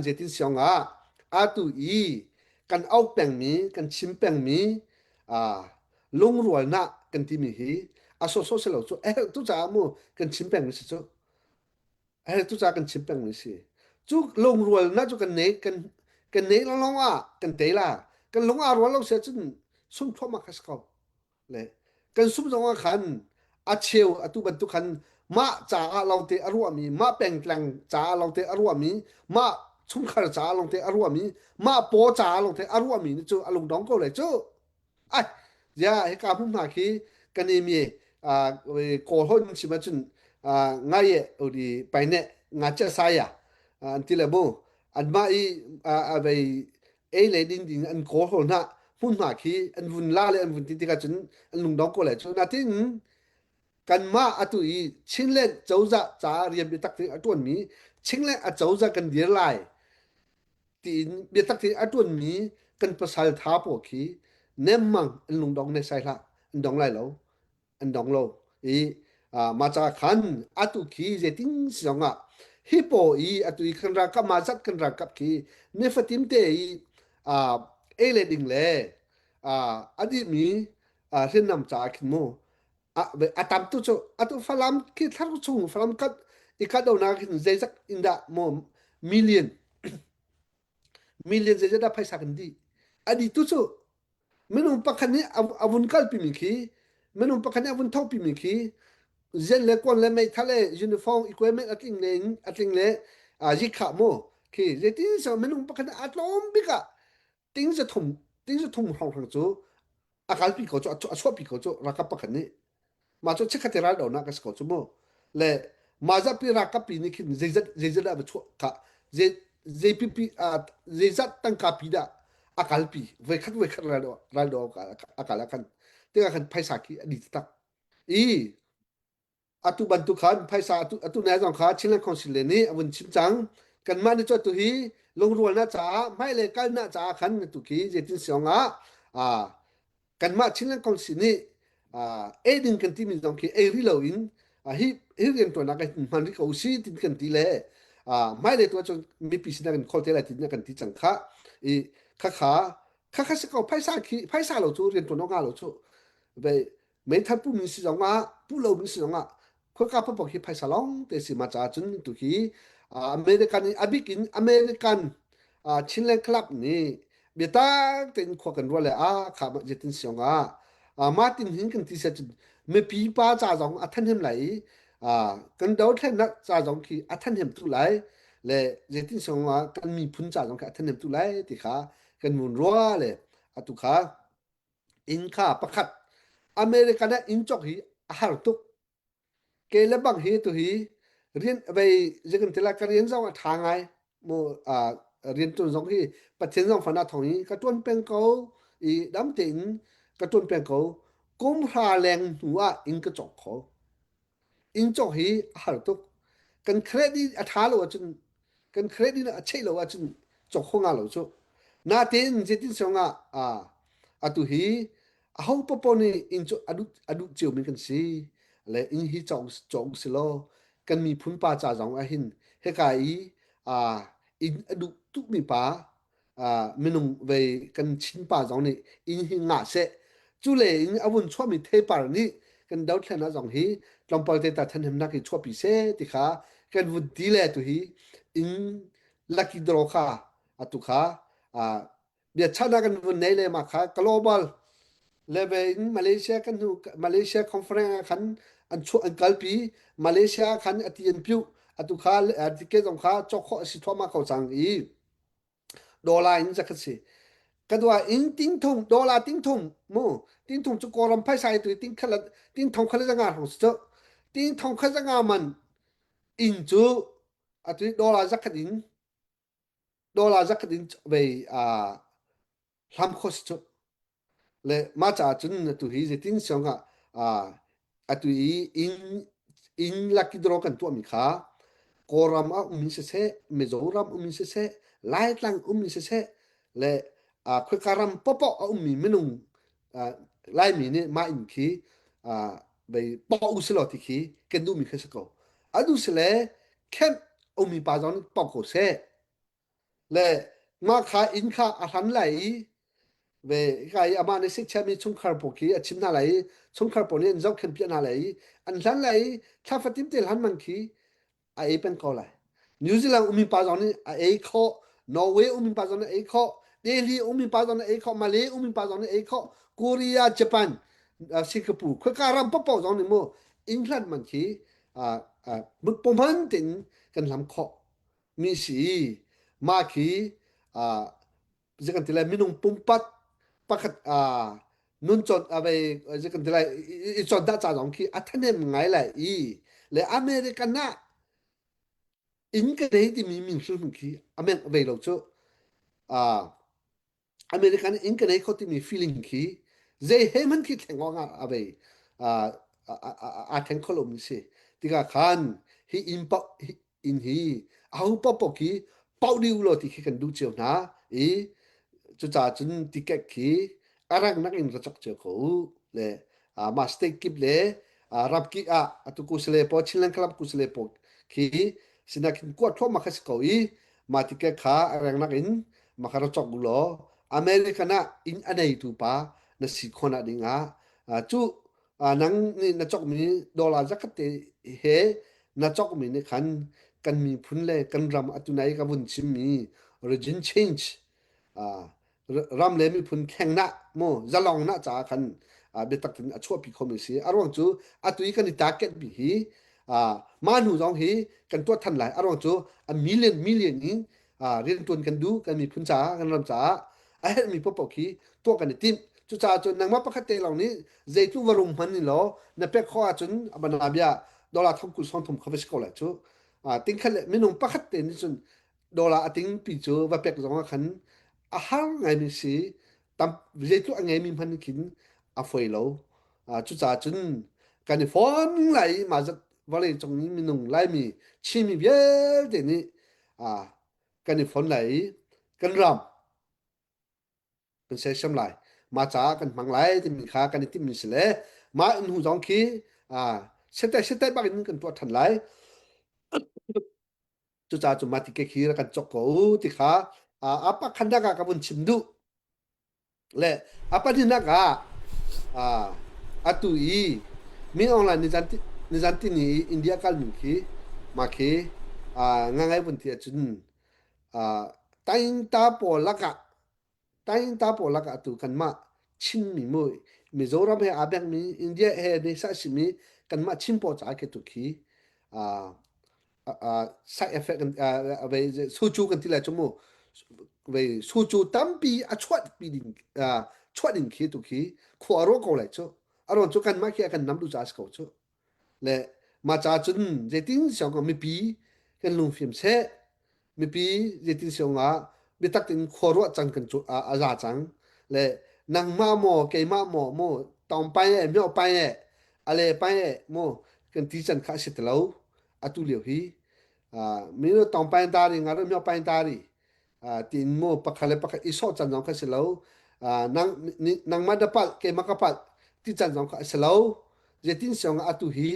Zeitin siang ah atu i kan auh pengmi, kan chim pengmi aa lungrualnak kan timi hi a sawhsawh si lo cu. A herh tu caah mu kan chim pengmi si cu. A herh tu caah kan chim pengmi si. Cu lungrualnak cu kan nei kan kan nei lawnglawng ah kan tei la. Kan lung aa rual lo si ahcun sung thluahmah kha si ko. Le kan sum zong ah khan a cheu atu bantuk khan mah caah lawngte a ruahmi mah pengtlang caah lawngte a ruahmi mah chungkhar caah lawngte a ruahmi mah paw caah lawngte a ruahmi nih cu a lungdong ko lai cu ai ya hika hmun hna khi kan i mi kawl hon chim ahcun ngai e odi paine nga che saya an ti le mu anmah i a vei ei le ding ding an kawl hol hna hmunhma khi an vun la le an vun ti tikah cun an lungdong ko lai cu natin kanmah atu i Chinland cozah caah rian biatak tein a ṭuanmi Chinland a cozah kan dir lai tiin biatak tein a ṭuanmi kan pasal tha pawl khi nemmang an lungdong ne sai hlah an dong lai lo an dong lo i mah ca khan atu khi zeitin si zong ah hi paw i atu i kan ralkap mah zat kan ralkap khi nifatin te i ei le ding le a dihmi hriamnam caah khin mu a tam tu cu atu Falam khi thlar chung Falam kat i kat donak hin zeizat in dah mu million million zeizat dah phaisa kan dih a dih tu cu Minung pakhat nih a vun kalpimi khi minung pakhat nih a vun thopimi khi zen le kuan le meithal le uniform equipment a tling le a tling le yikhah mu khi zeitin so minung pakhat nih a tlawm bik ah ting zathum ting zathum hrawnghrang cu a kalpi ko cu a chuahpi ko cu ralkap pakhat nih Mah cu chikkhat te raldohnak a si ko cu mu. Le mah zapi ralkap pi nih khin zeizat zeizat dah va chuah kha zei zeipipi zeizat tangka pi dah a kalpi voikhat voikhat raldo raldo a kal ah khan tikah khan phaisa khi a dih taktak. I atu bantuk khan phaisa atu atu nai zong kha Chinland Council le nih a vun chim cang. Kanmah nih cu atu hi lungrualnak caah hmailei kalnak caah khan atu khi zeitin siong ah kanmah Chinland Council nih ei ding kan timi zong khi ei rih loin hi hi rianṭuannak ah hman rih ko si tin kan ti le hmailei tu ahcun mipi sinah kan khawl te lai tin kan ti cang kha i khakha khakha si ko phaisa khi phaisa lo cu rianṭuan awk nga lo cu meithal pu mi si zong ah pu lo mi si zong ah Khoika paohpaoh hi phaisa lawng te si ma caah cun tu hi American i a bik in American Chinland Club nih biatak tein khua kan ruah le a kha ma jetin siong ah Martin hin kan ti sia cun mipi pa ca zong a thanhem lai i kan dothlennak ca zong khi a thanhem tu lai le zeitin siong ah kan miphun ca zong khi a thanhem tu lai ti kha kan mun rua le atu kha inn kha pakhat American ah inn cawk hi a har tuk Ke le bang hi tuhi rian vei zeikan ti lai ka rian zong a ṭha ngai mu rian ṭuan zong hi Pathian zong fan ah thong i ka ṭuan peng ko i dam tein ka ṭuan peng ko kum hra leng hnu ah inn ka cawk kho inn cawk hi a har tuk kan credit a ṭha lo ahcun kan credit a cheih lo ahcun cawk kho nga lo cu natein zeitin siong ah atu hi aho popo nih inn cu a duh a duh ciomi kan si le inn hi cawk cawk si law kan miphun pa ca zong ah hin hika i inn a duh tukmi pa minung vei kan Chin pa zong nih inn hi ngah seh cu le in a vun chuahmi theipar nih kan dothlennak zong hi tlawmpal te ta thanhemnak hi chuahpi seh ti kha kan vun ti le tu hi inn lucky draw kha atu kha biachahnak kan vun nei le ma kha global level in Malaysia kan hnu Malaysia conference ah khan an chuah an kalpi Malaysia khan ati an piu atu kha ticket zong kha cawk khawh a si thluahmah ko cang i dollar in zakhat si ka dua in ting thum dollar ting thum mu ting thum cu kawlram phaisa i tu ting khala ting thong khala zanga hong si cu ting thong khala zanga man in cu atu dollar zakhat in dollar zakhat in vei a hlam kho si cu Le mah caah cun atu hi zeitin siang ah atu i inn inn lucky draw kan tuahmi kha Kawlram ah um in siseh, Mizoram um in siseh, Laitlang um in siseh, le khoika ram paohpaoh a ummi minung Laimi nih mah inn khi bei poh u silaw ti khi kan duhmi kha si ko. A duh si le camp ummi pa zong nih poh ko seh. Le mah kha inn kha a hlan lai i ve hika i amah nih sikchiami chungkhar pawl khi a chim hna lai i chungkhar pawl nih an zohkhenh piak hna lai i an hlan lai i thla fatin te hlan man khi a ei peng ko lai. New Zealand ummi pa zong nih a ei khawh, Norway ummi pa zong nih a ei khawh, Delhi ummi pa zong nih a ei khawh, Malay ummi pa zong nih a ei khawh, Korea, Japan, Singapore, khoika ram paohpaoh zong nih mu inn hlan man khi mutpawhman tein kan hlam khawh mi si. Mah khi zei kan ti lai minung pumpat pakhat nun con a vei zei kan ti lai i con dah ca zong khi a thanem ngai lai i le American ah inn ka nei timi min hrim khi a meng vei lo cu American inn ka nei kho timi feeling khi zei he hmanh khi thleng awk ah a vei aa thleng kho lomi si tikah khan hi inn paoh inn hi aho paohpaoh khi pauh dih u law ti khi kan duh cio hna i cucaah cun ticket khi a rangnak in ra cawk cio ko u le mah state kip le ram kip ah atu kusale pawl Chinland Club kusale pawl khi sinah khin kuat thluahmah kha si ko i mah ticket kha a rangnak in mah kha ra cawk u law American ah inn a neitu pa na si khawh nak ding ah cu nang nih na cawkmi dollar zakhat te he na cawkmi nih khan kan miphun le kan ram atu nai ka vun chimmi region change ram le miphun thlengnak mu zalongnak caah khan biatak in a chuahpi khomi si a ruang cu atu i kan i target mi hi mah hnu zong hi kan tuah than lai a ruang cu a million million in riantuan kan duh kan miphun caah kan ram caah a herhmi paohpaoh khi tuah kan i timh cucaah cun nangmah pakhat te lawng nih zeitluk va rum hman ni law na pek khawh ahcun abana bia dollar thong kul song thum kha va si ko lai cu tingkhat le minung pakhat te nih cun dollar a tingpi cu va pek zong ah khan a har ngaimi si tam zeitluk a ngeimi hman khin a foi lo cucaah cun kan i fon lai i mah zat vawlei cung i minung laimi Chinmi vialte nih kan i fon lai i kan ram kan sersiam lai mah caah kan hmang lai timi kha kan i timhmi si le mah hnu zong khi setai setai bak in kan tuah ṭhan lai cucaah cu mah ti ke khi kan cawk ko ti kha a pakhatnak ah ka vun chim duh le a pahnihnak ah atu i Min Aung Hlaing nizan tini i India kalmi khi mah khi ngangai vun ti ahcun taingta pawl lakah taingta pawl lakah atu kanmah Chinmi mu Mizoram he aa bengmi India he nih sah simi kanmah Chin pawl caah khi tu khi side effect sucu kan ti lai cu mu vei sucu tampi a chuah pi ding chuah ding khi tu khi khua ro ko lai cu aron cu kan mah khi a kan nam du ca si ko cu le ma ca cun zeitin siang ko mipi kan lungfim seh mipi zeitin siang ah biatak tin khua ruah cang kan cu a za cang le nangmah maw keimah maw mu tong pai e myo pai e ale pai e mu kan ti can kha si ti lo atu lio hi mi nu tong pai ta ri nga ro myo pai ta ri tiin mu pakhat le pakhat i sawh can zong kha si lo nang nangmah da palh keimah ka palh ti can zong kha a si lo zeitin siang atu hi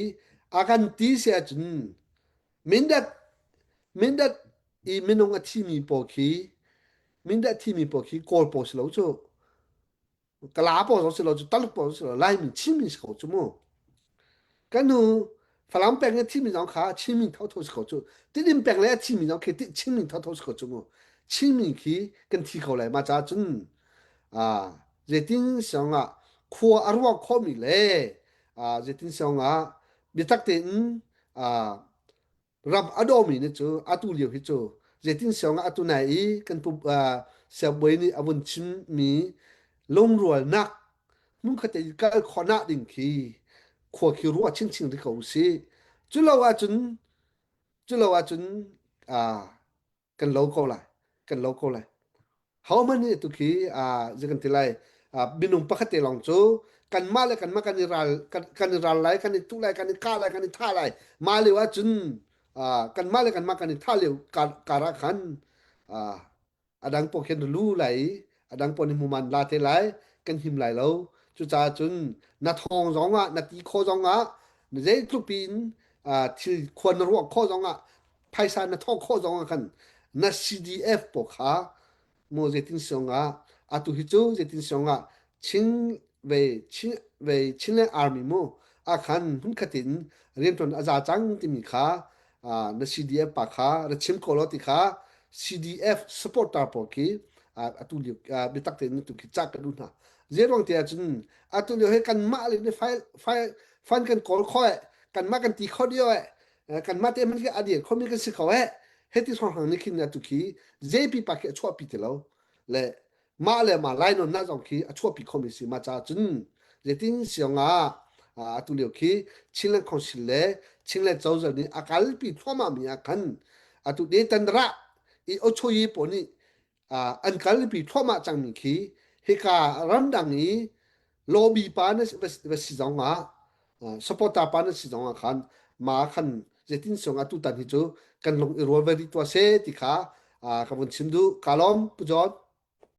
a kan ti si ahcun Mindat Mindat i minung a thimi pawl khi Mindat thimi pawl khi Kawl pawl si lo cu Kala pawl zong si lo cu Taluk pawl zong si lo Laimi Chinmi si ko cu mu kan nu Falam peng i thimi zong kha Chinmi thotho si ko cu Tidim peng le a thimi zong khi Chinmi thotho si ko cu mu Chinmi khi kan thi ko lai ma ca cun zeitin siang ah khua a ruak khomi le zeitin siang ah biatak tein ram a dawmi nih cu atu lio hi cu zeitin siang ah atu nai i kan pu siangbawi nih a vun chimmi lungrualnak hmunkhat i kal khawhnak ding khi khua khi ruah chinchin rih ko usih cu lo ahcun cu lo ahcun kan lo ko lai kan lo ko lai hohmanh nih tu khi zei kan ti lai minung pakhat te lawng cu kanmah le kanmah kan i ral kan i ral lai kan i tu lai kan i kah lai kan i thah lai mah lio ahcun kanmah le kanmah kan i thah lio kar ah khan a dang pawl khin lu lai i a dang pawl nih hmuman la te lai kan him lai lo cucaah cun na thawng zong ah na ti khawh zong ah zeitluk piin thil khua na ruah khawh zong ah phaisa na thawh khawh zong ah khan. Na CDF pawl kha maw zeitin siong ah atu hi cu zeitin siong ah Chin ve Chin ve Chinland Army mu ah khan hmunkhat in rianṭuan a za cang timi kha na CDF pa kha ra chim ko law ti kha CDF supporter pawl khi atu lio biatak tein tu khi cah ka duh hna. Zeiruang ti ahcun atu lio hi kanmah le file file fund kan kawl kho eh kanmah kan ti kho dio eh kanmah te hmanh khi a dir khomi kan si kho eh heti hrawnghrang nih khin atu khi JP pa khi a chuahpi ti lo le mah le mah lainawn nak zong khi a chuahpi khomi si ma ca cun zeitin siang ah atu lio khi Chinland Council le Chinland cozah nih a kalpi thluahmah mi ah khan atu de tandra i ochoyi pawl nih an kalpi thluahmah cangmi khi hika ramdang i lobby pa na va si zong ah supporter pa na si zong ah khan ma khan zeitin song atu tan hi cu kan lung i rual ve rih tuah se ti kha ka vun chim duh ka lawm pu John.